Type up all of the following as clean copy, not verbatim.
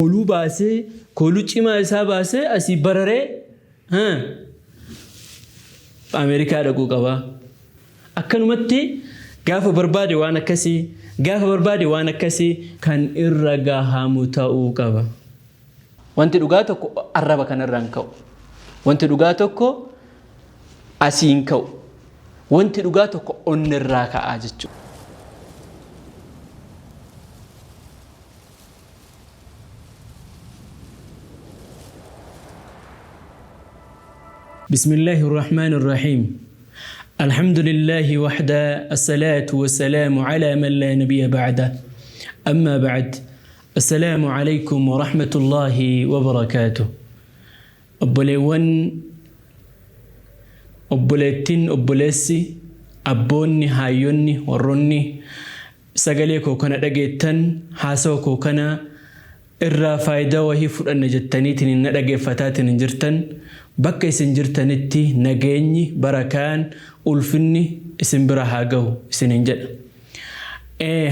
Kooluu baasee, kooluu cimaa isaa baasee asii bararee Ameerikaa dhaquu qaba. Akkanumatti gaafa barbaade waan akkasii, gaafa barbaade waan akkasii kan irra gahamu ta'uu qaba. Wanti dhugaa tokko arraba kanarraa hin ka'u. Wanti dhugaa tokko asii hin ka'u. Wanti dhugaa tokko onnirraa ka'aa jechuudha. بسم الله الرحمن الرحيم الحمد لله وحده الصلاة والسلام على من لا نبي بعده أما بعد السلام عليكم ورحمة الله وبركاته Obboleewwan, obboleettiin, obboleessi, abboonni, haayyonni, warroonni sagalee koo kana dhageettan, haasawa koo kana irraa faayidaa wahii fudhanna jettaniitiin na dhageeffataatiin hin jirtan, bakka isin jirtanitti nageenyi, barakaan, ulfinni isin bira haa gahu isiniin jedha.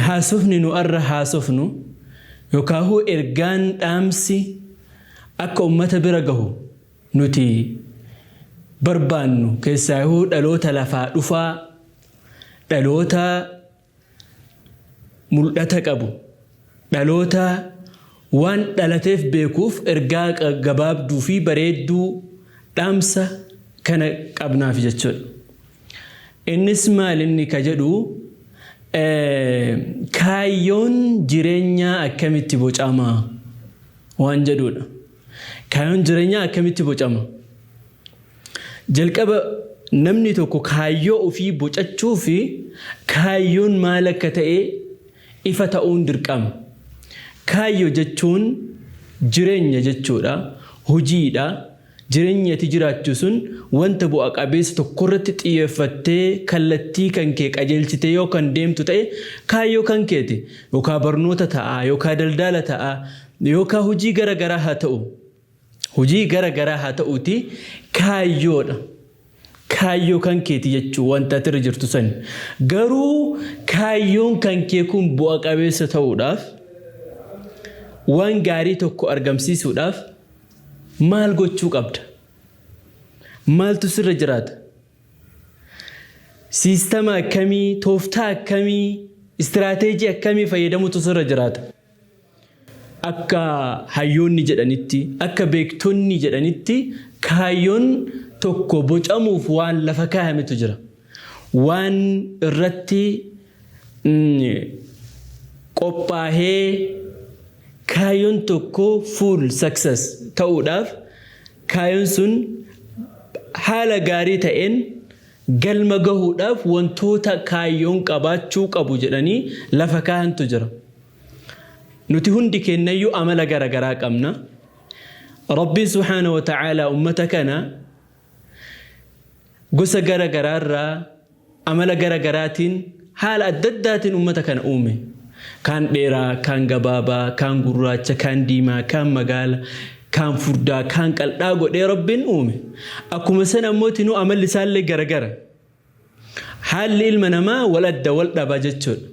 Haasofni nu arra haasofnu yookaahuu ergaan dhaamsi akka ummata bira gahu nuti barbaannu, keessaahuu dhaloota lafaa dhufaa, dhaloota muldhata qabu, dhaloota waan dhalateef beekuuf ergaa gabaabduu fi bareedduu dhaamsa kana qabnaaf jechuudha. Innis maal inni ka jedhu, kaayyoon jireenyaa akkamitti bocama waan jedhuudha. Kaayyoon jireenyaa akkamitti bocama? Jalqaba namni tokko kaayyoo ofii bocachuu fi kaayyoon maal akka ta'e ifa ta'uun dirqama. Kaayyoo jechuun jireenya jechuudha, hojiidha. Jireenyi ati jiraattu sun wanta bu'a qabeessa tokkorratti xiyyeeffattee kallattii kan kee qajeelchitee yoo kan deemtu ta'e kaayyoo kan keeti. Yookaa barnoota ta'a, yookaa daldaala ta'a, yookaa hojii gara garaa haa ta'u. Hojii gara garaa haa ta'uuti kaayyoodha. Kaayyoo kan keeti jechuu wanta ati irra jirtu sani. Garuu kaayyoon kan kee kun bu'a qabeessa ta'uudhaaf, waan gaarii tokko argamsiisuudhaaf maal gochuu qabda? Maaltu sirra jiraata? Siistama akkamii, tooftaa akkamii, istiraateejii akkamii fayyadamutu sirra jiraata? Akka hayyoonni jedhanitti, akka beektonni jedhanitti kaayyoon tokko bocamuuf waan lafa kaayametu jira. Waan irratti qophaahee kaayyoon tokko full success ta'uudhaaf, kaayyoon sun haala gaarii ta'een galma gahuudhaaf wantoota kaayyoon qabaachuu qabu jedhanii lafa kaayantu jira. Nuti hundi keennayyuu amala gara garaa qabna. Rabbiin subhaanahu wa ta'aalaa ummata kana gosa gara garaarraa, amala gara garaatiin, haala adda addaatiin ummata kana uume. Kaan dheeraa, kaan gabaabaa, kaan gurraacha, kaan diimaa, kaan magaala, kaan furdaa, kaan qaldhaa godhee Rabbiin uume. Akkuma san ammoo tinuu amalli isaallee gara gara. Haalli ilma namaa wal adda, wal dhaba jechuudha.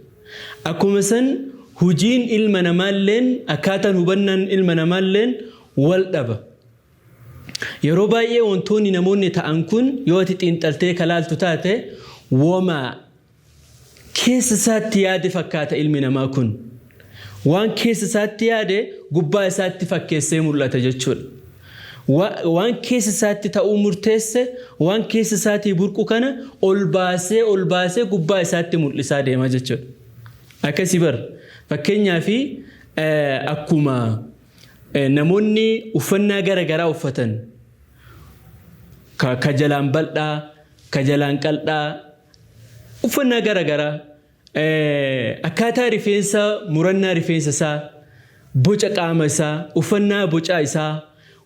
Akkuma san hujiin ilma namaalleen, akkaataan hubannaan ilma namaalleen wal dhaba. Yeroo baay'ee wantoonni namoonni ta'an kun yoo ati xiinxaltee ka laaltu taate, woma keessa isaatti yaade fakkaata ilmi namaa kun. Waan keessa isaatti yaade gubbaa isaatti fakkeessee mul'ata jechuudha. Waan keessa isaatti ta'uu murteesse, waan keessa isaatii burqu kana ol baasee ol baasee gubbaa isaatti mul'isaa deema jechuudha. Akkasii bar. Fakkeenyaaf akkuma namoonni uffannaa gara garaa uffatan, ka jalaan bal'aa, ka jalaan qal'aa, uffannaa gara garaa, akkaataa rifeensa murannaa rifeensa isaa, boca qaama isaa, uffannaa bocaa isaa,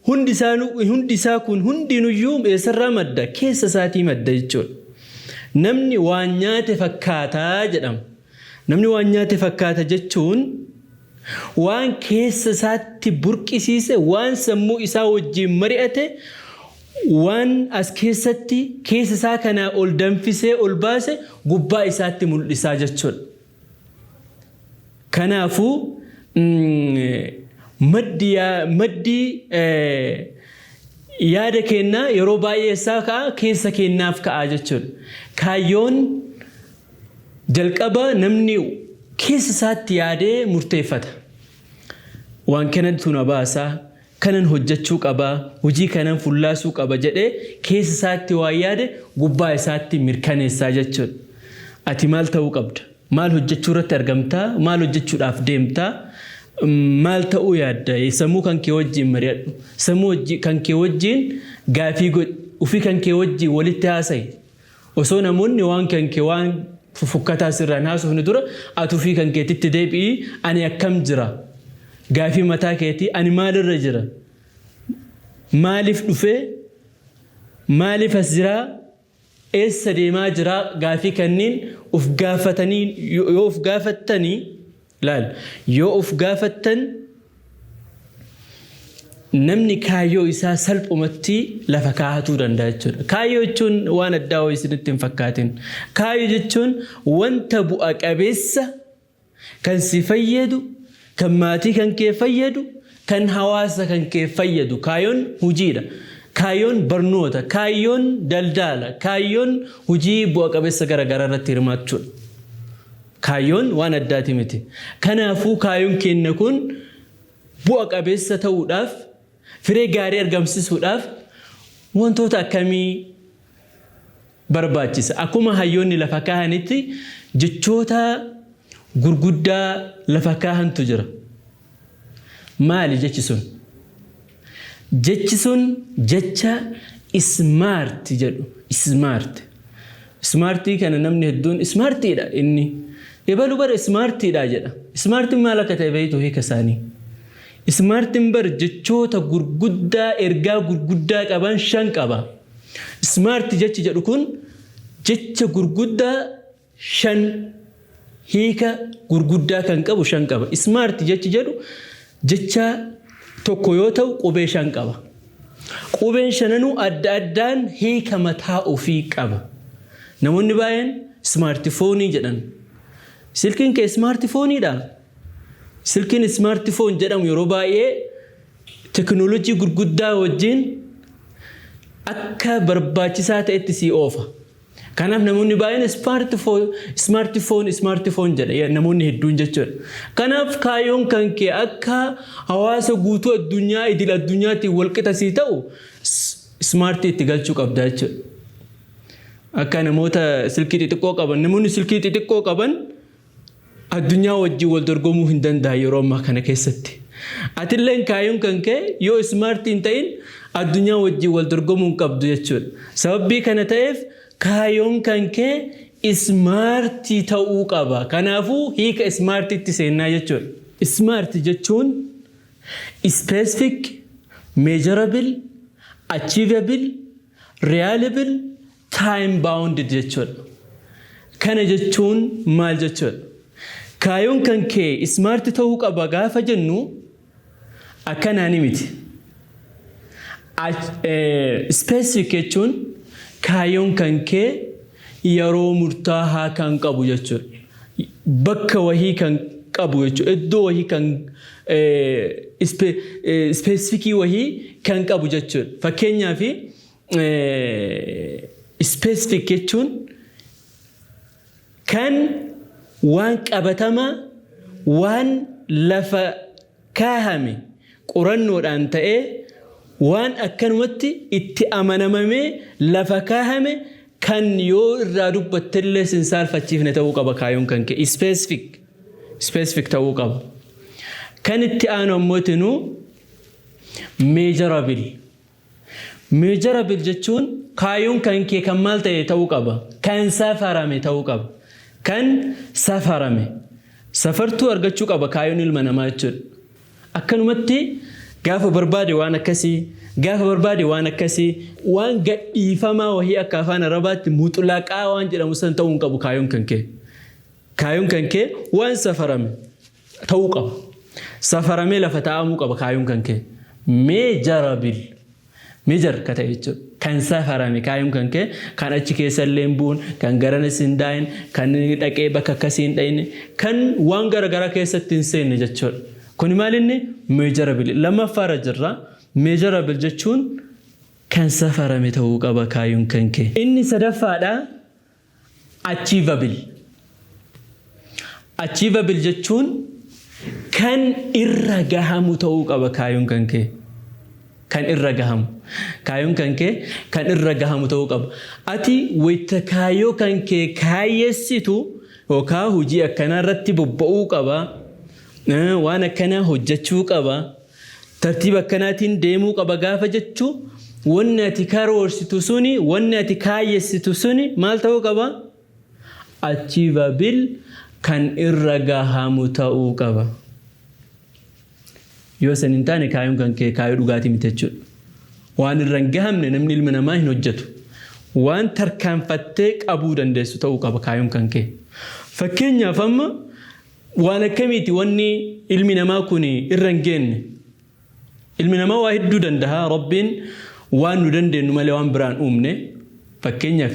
hundi isaa hundi isaa kun hundinuyyuu eessarraa madda? Keessa isaatii madda jechuudha. Namni waan nyaate fakkaataa jedhama. Namni waan nyaate fakkaata jechuun waan keessa isaatti burqisiise, waan sammuu isaa wajjin mari'ate, waan as keessatti keessa isaa kanaa ol danfisee ol baase gubbaa isaatti mul'isaa jechuudha. Kanaafuu Maddi yaada kennaa yeroo baay'ee isaa ka'a, keessa kennaaf ka'a jechuudha. Kaayyoon jalqaba namni keessa isaatti yaadee murteeffata. Waan kanatu na baasaa, kanan hojjechuu qabaa, hojii kanan fullaasuu qaba jedhee keessa isaatti waan yaade gubbaa isaatti mirkaneessaa jechuudha. Ati maal ta'uu qabda? Maal hojjechuu irratti argamtaa? Maal hojjechuudhaaf deemtaa? Maal ta'uu yaadda? Sammuu kan kee wajjin mari'adhu. Sammuu kan kee wajjin gaafii godhi. Ofii kan kee wajjin walitti haasa'i. Osoo namoonni waan kan kee waan fufukkataa sirraan haasofne dura, ati ofii kan keetitti deebi'ii, ani akkam jira? Gaafii mataa keetii, ani maalirra jira? Maaliif dhufee? Maaliif as jiraa? Eessa deemaa jiraa? Gaafii kanneen of gaafatanii, yoo of gaafattanii, laal, yoo of gaafattan, namni kaayyoo isaa salphumatti lafa kaahatuu danda'a jechuudha. Kaayyoo jechuun waan addaa wayii isinitti hin fakkaatin. Kaayyoo jechuun wanta bu'a qabeessa kan si fayyadu, kan maatii kan kee fayyadu, kan hawaasa kan kee fayyadu. Kaayyoon hojiidha. Kaayyoon barnoota, kaayyoon daldala, kaayyoon hojii bu'a qabeessa garaagaraa irratti hirmaachuudha. Kaayyoon waan addaati miti. Kanaafuu kaayyoon keenya kun bu'a qabeessa ta'uudhaaf, firee gaarii argamsiisuudhaaf wantoota akkamii barbaachisa? Akkuma hayyoonni lafa kaahanitti jechoota gurguddaa lafa kaahantu jira. Maali jechi sun? Jechi sun jecha SMART jedhu. SMART. Smartii kana namni hedduun smartiidha inni. Ebalu bara smartiidha jedha. Smartiin maal akka ta'e beektu hiika isaanii? Smartiin bar jechoota gurguddaa ergaa gurguddaa qaban shan qaba. SMART jechi jedhu kun jecha gurguddaa shan, hiika gurguddaa kan qabu shan qaba. SMART jechi jedhu jecha tokko yoo ta'u, qubee shan qaba. Qubeen shananuu adda addaan hiika mataa ofii qaba. Namoonni baay'een smartphoneii jedhan. Silkiin kee smartphoneiidha. Silkiin smartphone jedhamu yeroo baay'ee teknoolojii gurguddaa wajjin akka barbaachisaa ta'etti sii oofa. Kanaaf namoonni baay'een smartphone, smartphone, smartphone jedha namoonni hedduun jechuudha. Kanaaf kaayyoon kan kee akka hawaasa guutuu addunyaa, idil addunyaatti walqixa sii ta'u, smartii itti galchuu qabda jechuudha. Akka namoota silkii xixiqqoo qaban, namoonni silkii xixiqqoo qaban addunyaa wajjin wal dorgomuu hin danda'an yeroo ammaa kana keessatti. Atilleen kaayyoon kan kee yoo smartii hin ta'in, addunyaa wajjin wal dorgomuu hin qabdu jechuudha. Sababii kana ta'eef kaayyoon kan kee smartii ta'uu qaba. Kanaafuu hiika smartiitti seennaa jechuudha. SMART jechuun specific, measurable, achievable, reliable, time bounded jechuudha. Kana jechuun maal jechuudha? Kaayyoon kan kee smart ta'uu qaba gaafa jennu akkanaani miti. Specific jechuun kaayyoon kan kee yeroo murtaa'aa kan qabu jechuudha. Bakka wahii kan qabu jechuudha. Iddoo wahii kan specificii wahii kan qabu jechuudha. Fakkeenyaaf, specific jechuun kan waan qabatamaa, waan lafa kaahame, qorannoodhaan ta'ee, waan akkanumatti itti amanamamee lafa kaahame, kan yoo irraa dubbattellee sin saalfachiifne ta'uu qaba kaayyoon kan kee. Specific ta'uu qaba. Kan itti aanu ammoo tinuu measurable. Measurable jechuun kaayyoon kan kee kan maal ta'e ta'uu qaba? Kan safarame ta'uu qaba. Kan safarame. Safartuu argachuu qaba kaayyoon ilma namaa jechuudha. Akkanumatti gaafa barbaade waan akkasii, gaafa barbaade waan akkasii, waan gadhiifamaa wahii, akka afaan Arabaatti muxlaqaa waan jedhamu san ta'uu hin qabu kaayyoon kan kee. Kaayyoon kan kee waan safarame ta'uu qaba. Safaramee lafa taa'amuu qaba kaayyoon kan kee. Measurable. Measure ka ta'e jechuudha. Kan safarame kaayyoon kan kee, kan achi keessa illee hin bu'un, kan garanas hin daa'in, kan dhaqee bakka akkasii hin dhayine, kan waan garaagaraa keessatti hin seenne jechuudha. Kuni maal inni? Measurable. Lammaffaarra jirra. Measurable jechuun kan safarame ta'uu qaba kaayyoon kan kee. Inni sadaffaadha, achievable. Achievable jechuun kan irra gahamu ta'uu qaba kaayyoon kan kee. Kan irra gahamu. Kaayyoon kan kee kan irra gahamu ta'uu qaba. Ati wayita kaayyoo kan kee kaayyeessitu yookaan hojii akkanaa irratti bobba'uu qaba. Waan akkanaa hojjechuu qaba. Tartiiba akkanaatiin deemuu qaba gaafa jechuu, wanni ati karoorsitu suni, wanni ati kaayyessitu suni maal ta'uu qaba? Achievable, kan irra gahamu ta'uu qaba. Yoo san hin taane, kaayyoon kan kee kaayyoo dhugaatii miti jechuudha. Waan irra hin gahamne namni ilma namaa hin hojjetu. Waan tarkaanfattee qabuu dandeessu ta'uu qaba kaayyoon kan kee. Fakkeenyaaf, amma waan akkamiiti wanni ilmi namaa kun irra hin geenne? Ilmi namaa waa hedduu danda'a. Rabbiin waan nu dandeenyu malee waan biraan uumne. Fakkeenyaaf,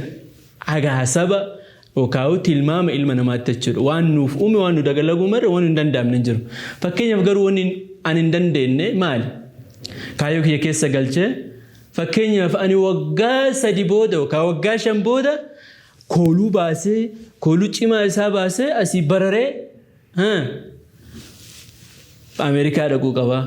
haga saba yookaan tilmaama ilma namaatti jechuudha. Waan nuuf uume, waan nu dagalagu malee waan hin danda'amne hin jiru. Fakkeenyaaf garuu wanni ani hin dandeenye maali? Kaayyoo kiyya keessa galchee, fakkeenyaaf, ani waggaa 3 booda yookaan waggaa 5 booda kooluu baasee, kooluu cimaa isaa baasee, asii bararee Ameerikaa dhaquu qaba.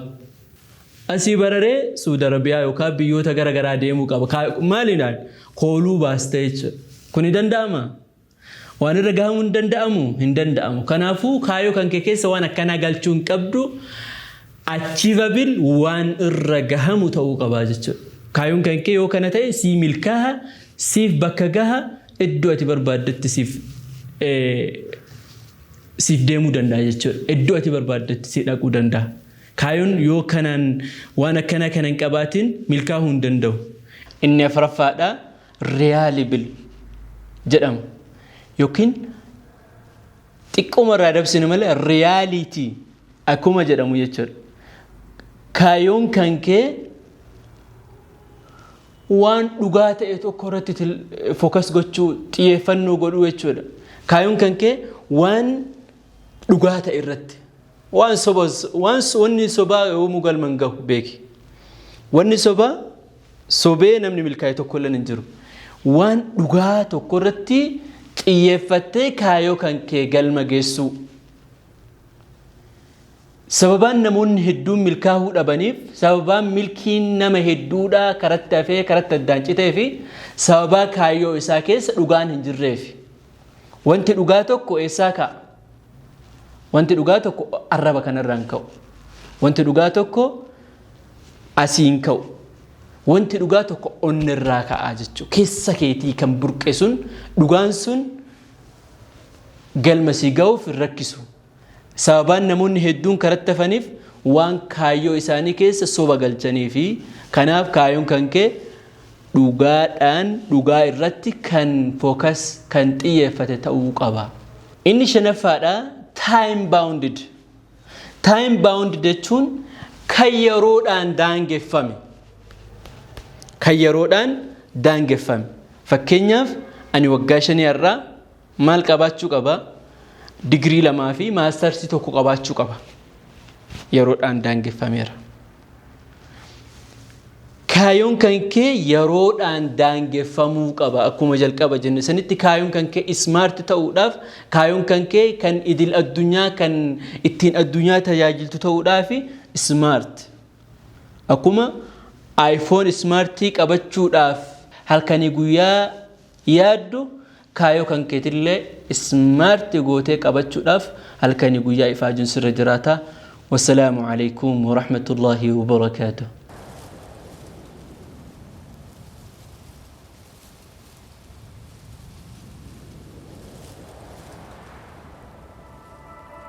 Asii bararee Suudi Arabiyaa yookaan biyyoota gara garaa deemuu qaba. Maaliidhaan? Kooluu baastee jechuudha. Kun ni danda'amaa? Waan irra gahamuu hin danda'amu? Hin danda'amu. Kanaafuu kaayyoo kan kee keessa waan akkanaa galchuu hin qabdu. Achievable, waan irra gahamu ta'uu qabaa jechuudha. Kaayyoon kan kee yoo kana ta'e sii milkaaha, siif bakka gaha, iddoo ati barbaaddetti siif deemuu danda'a jechuudha. Iddoo ati barbaaddetti si dhaquu danda'a. Kaayyoon yoo kanaan waan akkanaa kana hin qabaatin milkaa'uu hin danda'u. Inni afuraffaadha, reliable jedhama. Yookiin xiqqooma irraa dabsine malee reality akkuma jedhamu jechuudha. Kaayyoon kan kee waan dhugaa ta'e tokko irratti focus gochuu, xiyyeeffannoo godhuu jechuudha. Kaayyoon kan kee waan dhugaa ta'e irratti, waan soba, waan wanni sobaa yoomuu galma hin gahu beeki. Wanni sobaa sobee namni milkaa'e tokko illee hin jiru. Waan dhugaa tokko irratti xiyyeeffattee kaayyoo kan kee galma geessuu. Sababaan namoonni hedduun milkaa'uu dhabaniif, sababaan milkiin nama hedduudhaa karatti hafee, karatti addaan citee fi sababaa kaayyoo isaa keessa dhugaan hin jirreef. Wanti dhugaa tokko eessaa ka'a? Wanti dhugaa tokko arraba kanarraa hin ka'u. Wanti dhugaa tokko asii hin ka'u. Wanti dhugaa tokko onnirraa ka'aa jechuudha. Keessa keetii kan burqe sun, dhugaan sun galma sii ga'uuf hin rakkisu. Sababaan namoonni hedduun karatti hafaniif waan kaayyoo isaanii keessa soba galchanii fi kanaaf kaayyoon kan kee dhugaadhaan, dhugaa irratti kan focus, kan xiyyeeffate ta'uu qaba. Inni shanaffaadha, time bounded. Time bounded jechuun kan yeroodhaan daangeffame. Kan yeroodhaan daangeffame. Fakkeenyaaf, ani waggaa 5 irraa maal qabaachuu qaba? Digirii 2 fi maastarsii 1 qabaachuu qaba. Yeroodhaan daangeffameera. Kaayyoon kan kee yeroodhaan daangeffamuu qaba. Akkuma jalqaba jenne sanitti, kaayyoon kan kee smart ta'uudhaaf, kaayyoon kan kee kan idil addunyaa, kan ittiin addunyaa tajaajiltu ta'uudhaaf smart. Akkuma iPhone smartii qabachuudhaaf halkanii guyyaa yaaddu, kaayyoo kan keetillee smart gootee qabachuudhaaf halkanii guyyaa ifaajuun sirra jiraata. Wassalaamu alaikum warahmatullaahi wabarakaatuh.